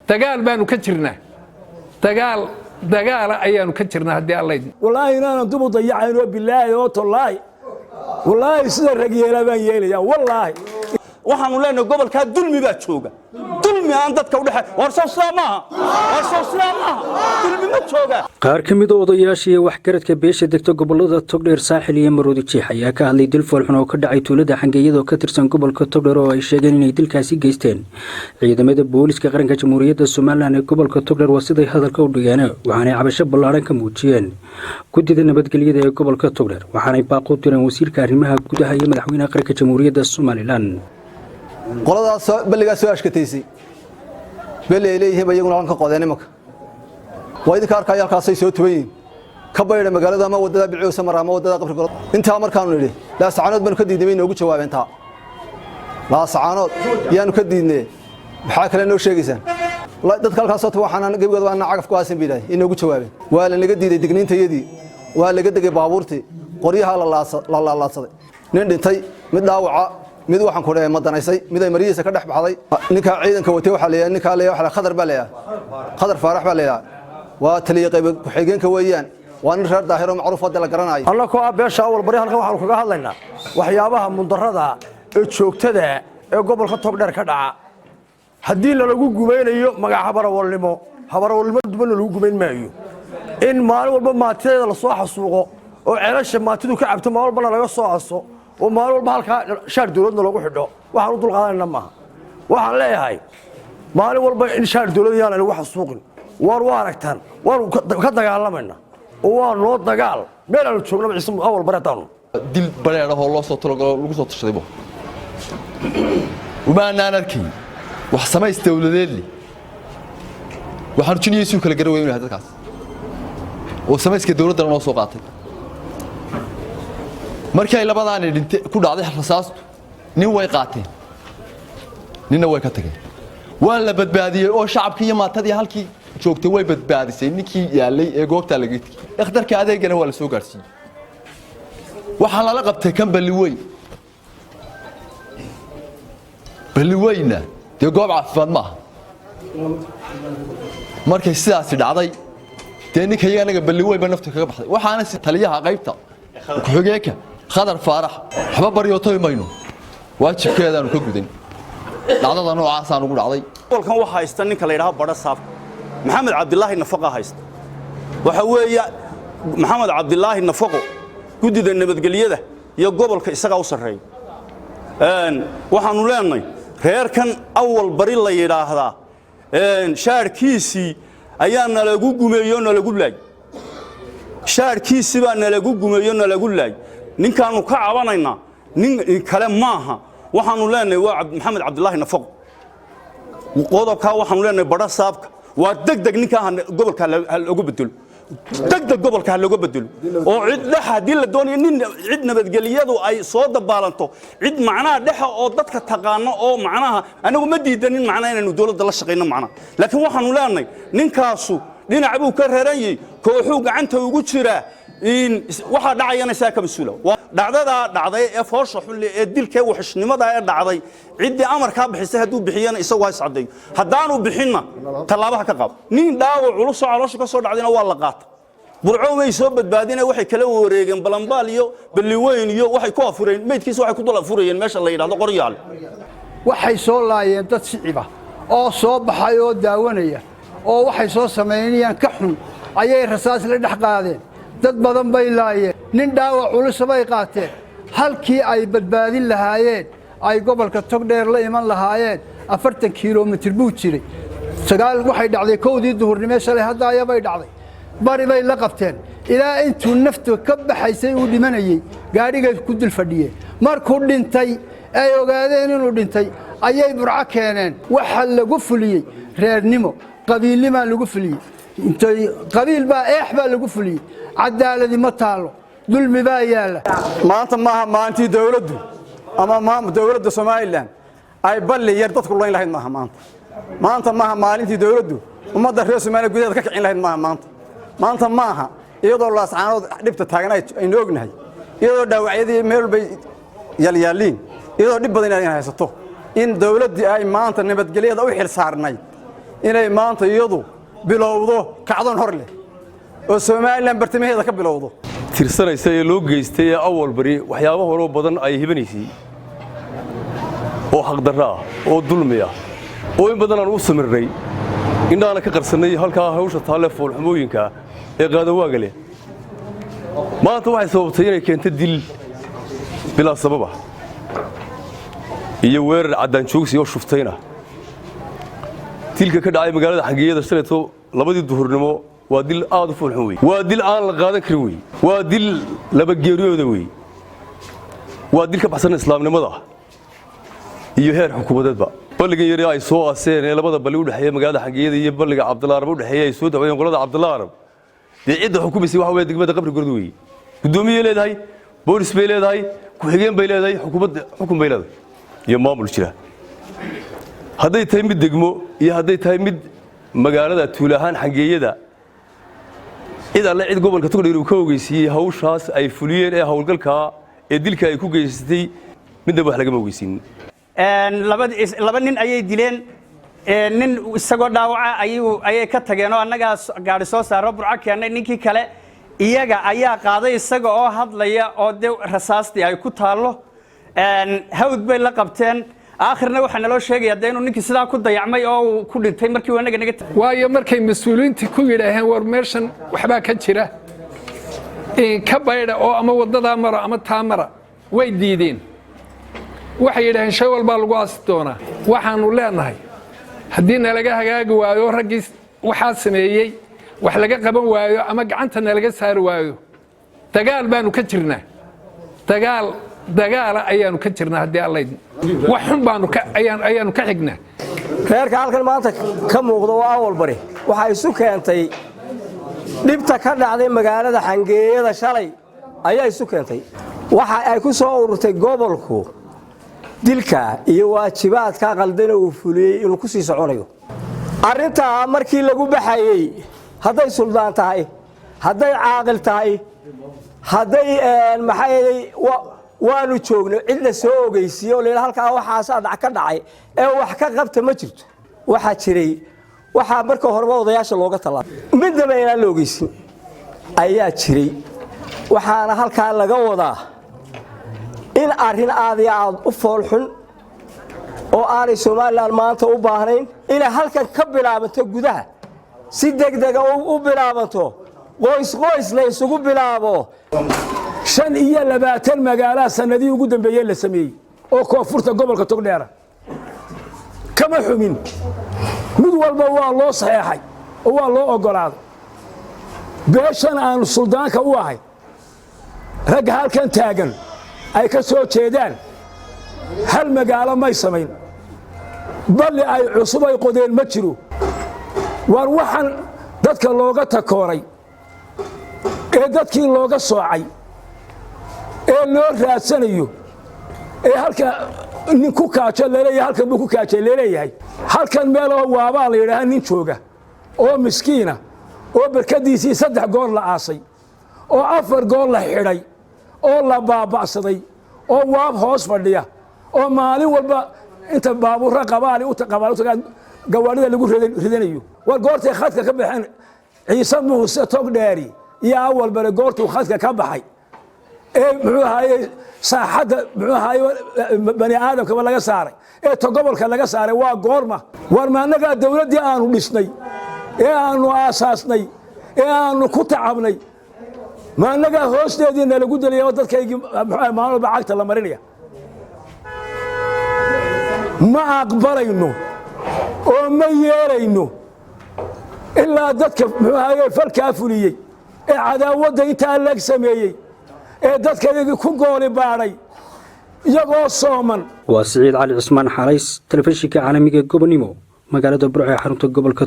Dagaal baanu ka jirnaa, dagaal dagaala ayaanu ka jirnaa haddii Alla idmo. Wallaahi inaanan dub u dayacayn oo bilaahi oo tallaahi, wallaahi sida rag yeelaa baan yeelayaa, wallaahi. Waxaanu leenahay gobolkaa dulmi baa jooga, dulmi aan dadka udhexe. War soo sidaa maaha? War soo sidaa maaha? Dulmi ma jooga? Qaar ka mid a odayaasha iyo waxgaradka beesha degta gobolada Togdheer, Saaxil iyo Maroodi Jeex ayaa ka hadlay dil foolxun oo ka dhacay tuulada Xangeyada oo ka tirsan gobolka Togdheer, oo ay sheegeen inay dilkaasi geysteen ciidamada booliska qaranka Jamhuuriyadda Somaliland ee gobolka Togdheer. Waa siday hadalka u dhigeen. Waxaanay cabasho ballaaran ka muujiyeen guddida nabadgelyada ee gobolka Togdheer, waxaanay baaq u direen wasiirka arrimaha gudaha iyo madaxweynaha qaranka Jamhuuriyadda Somaliland. Qoladaas balligaa soo ashkataysay, belli ay leeyihiin ba iyaguna halkan ka qodeen. Imanka waa idinka arkaya, halkaasay soo tuban yihiin. Ka baydha magaalada ama waddada Bilciyowsa mara ama waddada Qabri. Intaa markaanu nidhi Laasacaanood baanu ka diidnay, bay noogu jawaabeen. Taa Laasacaanood yaanu ka diidnee, maxaa kale noo sheegaysaan? Dadka halkaas soo tuba waxaan gebigooda waa cagaf ku aasan bay yidhahdeen, inoogu jawaabeen. Waa la naga diiday digniintayadii, waa laga degay baabuurtii, qoryaha la laalaadsaday. Nin dhintay, mid dhaawaca, mid waxaan ku dhahay madanaysay, mid ay marihiisa ka dhex baxday. Ninkaa ciidanka watay waxaa leeyahay, ninkaa leeyahay waxa Khadar baa leeyahay, Khadar Faarax baa leeyahay, waa taliye qayb ku-xigeenka weeyaan. Waa nin reer Daahiro macruuf hadda la garanayo. Annakoo ah beesha Awal Bari, halkan waxaanu kaga hadlaynaa waxyaabaha mundarada ee joogtada ee gobolka Togdheer ka dhaca. Haddii lalagu gumaynayo magac habarawalnimo, habarawalnimo dubanna lagu gumayn maayo. In maalin walba maatideeda lasoo xasuuqo oo ceelasha maatidu ka cabto maalin walbana laga soo aso oo maalin walba halkaa shaar dowladna loogu xidho, waxaan u dulqaadanayna maaha. Waxaan leeyahay, maalin walba in shaar dowlad yaan lagu xasuuqin. Waar waa aragtaan, waanu ka dagaalamayna oo waa noo dagaal meel aanu joognaba, Ciise Awal Bari haddaanu. Dil bareer ahoo loo soo talagalo, lagu soo tashadaybo umaanaan arkayn wax samays dowladeed leh. Waxaanu jiniyaysuu kala garan weynahay dadkaas oo samayska dowladdana noo soo qaatay. Markii ay labadaani dhinte ku dhacday rasaastu, nin way qaateen, ninna way ka tageen. Waa la badbaadiyey oo shacabkii iyo maatadii halkii joogtay way badbaadisay ninkii yaalay ee goobtaa laga tegey. Dhakhtarka adeegana waa la soo gaadhsiiyey. Waxaa lala qabtay kan Balliweyn. Balliweynna dee goob caafimaad maaha. Markay sidaasi dhacday, dee ninka iyaga anaga Balliweyn ba naftu kaga baxday. Waxaana si taliyaha qaybta ku-xigeenka Khadar Faarax waxba baryootoy mayno, waajibkeedaanu ka gudan. Dhacdada noocaasaan ugu dhacday. Gobolkan waxaa haysta ninka la yidhaho Badha Saabka, Maxamed Cabdilaahi Nafaqa haysta. Waxa weeye Maxamed Cabdilaahi Nafaqo guddida nabadgelyada iyo gobolka isagaa u sarreeya. Waxaannu leenahay reerkan Awal Bari la yidhaahdaa shaarkiisii ayaa nalagu gumeeyo, nalagu laay. Shaarkiisii baa nalagu gumeeyo, nalagu laay. Ninkaannu ka cabanaynaa nin kale maaha. Waxaannu leenahay waa Maxamed Cabdilaahi Nafaqo. Qodobkaa waxaanu leenahay Badha Saabka waa degdeg ninkaa gobolka ha looga bedelo, degdeg gobolka ha looga bedelo oo cid dhex haddii la doonayo, nin cid nabadgelyadu ay soo dabaalanto, cid macnaha dhexa oo dadka taqaano oo macnaha anagu ma diidanin macnaha inaanu dowladda la shaqayno macnaha, laakiin waxaanu leenahay ninkaasu dhinac buu ka raran yahay, kooxuu gacanta ugu jiraa. In waxaa dhacayana isaa ka mas-uula. Dhacdadaa dhacday ee foosha xunle ee dilkee wuxishnimada ee dhacday, ciddii amarkaa bixisay hadduu bixiyana isagu ha iscaddeeyo, haddaanu bixinna tallaabaha ka qaado. Nin dhaawac culusoo caloosha ka soo dhacdayna waa la qaata. Burco way soo badbaadina, waxay kala wareegeen Balambaal iyo Balliweyn iyo waxay ku afureen meydkiisa, waxay ku dul afurayeen meesha la yidhahdo Qoryaale. Waxay soo laayeen dad shiciba oo soo baxay oo daawanaya oo waxay soo samaynayaan ka xun ayay rasaas la dhex qaadeen. Dad badan bay laayeen, nin dhaawac culusa bay qaateen. Halkii ay badbaadin lahaayeen, ay gobolka Togdheer la iman lahaayeen, 40 kilomitir buu jiray. Sagaal waxay dhacday 1dii duhurnimo shalay haddaaya bay dhacday. Bari bay la qabteen ilaa intuu naftu ka baxaysay, uu dhimanayey gaadhigay ku dul fadhiyeen. Markuu dhintay ay ogaadeen inuu dhintay ayay Burco keeneen. Waxa lagu fuliyey reernimo, qabiilnimaa lagu fuliyey, intay qabiil baa eex baa lagu fuliyey. Cadaaladi ma taallo, dulmi baa yaalla. Maanta maaha maalintii dowladdu ama dowladda Somaliland ay balli yar dadku layn lahayd. Maaha maanta. Maanta maaha maalintii dowladdu ummadda reer Soomaaliya gudaheeda ka kicin lahayd. Maaha maanta. Maanta maaha, iyadoo Laascaanood dhibta taagan aynu ognahay, iyadoo dhaawacyadii meel walbay yaalyaalliin, iyadoo dhib badan inay haysato, in dowladdii ay maanta nabadgelyada u xil saarnayd. Inay maanta iyadu bilowdo kacdoon hor leh oo Somaliland bartamaheeda ka bilowdo. Tirsanaysa ee loo geystay ee Awal Bari, waxyaabo horoo badan ay hibanaysay oo xaqdarro ah oo dulmi ah oo in badan aan u samirnay, indhaana ka qarsannay halkaa hawsha taalle foolxumooyinka ee qaadawaaga leh, maanta waxay sababtay inay keento dil bilaa sababa iyo weerar caddaan joogsi oo shuftayna. Dilka ka dhacay magaalada Xangiyada shalayto 2dii duhurnimo waa dil aad u foolxun wey, waa dil aan la qaadan karin wey, waa dil laba geeriyooda wey, waa dil ka baxsan islaamnimada iyo heer xukuumadeedba. Balligan yari ay soo aaseen ee labada balli u dhexeeya magaalada Xangiyada iyo balliga Cabdalla Arab u dhexeeya ay soo dacweeyeen qolada Cabdalla Arab. Dee cidda xukumaysay waxa weeye degmada Qabri Gorod wey. Guddoomiyey leedahay, boolis bay leedahay, ku-xigeen bay leedahay, xukuumadda xukun bay leedahay iyo maamul jira. Hadday tahay mid degmo iyo hadday tahay mid magaalada tuul ahaan Xangeeyada, cid alle cid gobolka Togdheer uu ka ogeysiiyey hawshaas ay fuliyeen ee howlgalkaa ee dilka ay ku geysatay midnaba wax lagama ogeysiinin. Laba nin ayay dileen. Nin isagoo dhaawaca ayay ka tageen oo annagaa gaari soo saaro Burco keennay. Ninkii kale iyaga ayaa qaaday isaga oo hadlaya oo dee rasaastii ay ku taallo. Hawd bay la qabteen. Aakhirna waxaa naloo sheegaya dee inuu ninkii sidaa ku dayacmay oo uu ku dhintay markii uu anaga naga Waayo, markay mas-uuliyiintii ku yidhaaheen, "War meeshan waxbaa ka jira, ka baydha oo ama waddadaa mara ama taa mara," way diideen. Waxay yidhaaheen, "Shay walbaa lagu aasi doonaa." Waxaannu leenahay, haddii nalaga hagaagi waayo, raggii waxaa sameeyey wax laga qaban waayo ama gacanta nalaga saari waayo, dagaal baanu ka jirnaa. Dagaal dagaala ayaanu ka jirnaa. Haddii Allaydmo, wax xun baanu ayaanu ka xignaa. Reerka halkan maanta ka muuqda waa Awal Bari. Waxaa isu keentay dhibta ka dhacday magaalada Xangeeyada shalay ayaa isu keentay. Waxa ay ku soo ururtay gobolku dilka iyo waajibaadka qaldana uu fuliyey inuu ku sii soconayo. Arrintaa markii lagu baxayey, hadday suldaan tahay, hadday caaqil tahay, hadday maxaa, waanu joognay. Cid la soo ogeysiiye oo layidha halkaa waxaasaa dhac ka dhacay ee wax ka qabta ma jirto. Waxaa jiray, waxaa marka horeba odayaasha looga tallaabay, midnaba inaan la ogeysin ayaa jiray. Waxaana halkaa laga wadaa in arrin aad iyo aad u foolxun oo aanay Somaliland maanta u baahnayn inay halkan ka bilaabanto, gudaha si degdega u bilaabanto, qoys qoys la isugu bilaabo. 25 magaalaa sanadihii ugu dambeeyey la sameeyey oo koonfurta gobolka Togdheera. Kama xumin, mid walba waa loo saxeexay oo waa loo oggolaaday. Beeshan aanu suldaanka u ahay, ragga halkan taagan ay ka soo jeedaan, hal magaalo may samayn, balli ay cusub ay qodeen ma jiro. Waar waxaan dadka looga takooray ee dadkii looga soocay ee loo raadsanayo ee halka nin ku kaajo laleeyahay, halkan buu ku kaajay laleeyahay, halkan meeloo waabaa la yidhaaha, nin jooga oo miskiina oo barkadiisii saddex goor la aasay oo afar goor la xidhay oo la baaba'saday oo waab hoos fadhiya oo maalin walba inta baabuurra qabaali qabaali utagaan gawaadhida lagu ridanayo. War goortay khadka ka baxeen Ciise Muuse Togdheeri iyo Awal Bale, goortuu khadka ka baxay ee muxuu ahaaye saaxadda, muxuu ahaaye, bani aadamkaba laga saaray ee togobolka laga saaray, waa goorma? War ma annagaa dowladdii aanu dhisnay ee aanu aasaasnay ee aanu ku tacabnay, ma annagaa hoosteedii nalagu delaya oo dadkaygii muxuu maalin walba cagta la marinaya? Ma aqbalayno oo ma yeelayno ilaa dadka muxuu ahaaye falkaa fuliyey ee cadaawadda intaa lag sameeyey ee dadkayagii ku gooli baadhay iyagoo sooman. Waa Siciid Cali Cismaan Xalays, telefishinka caalamiga Gobonimo, magaalada Burco ee xarunta gobolka.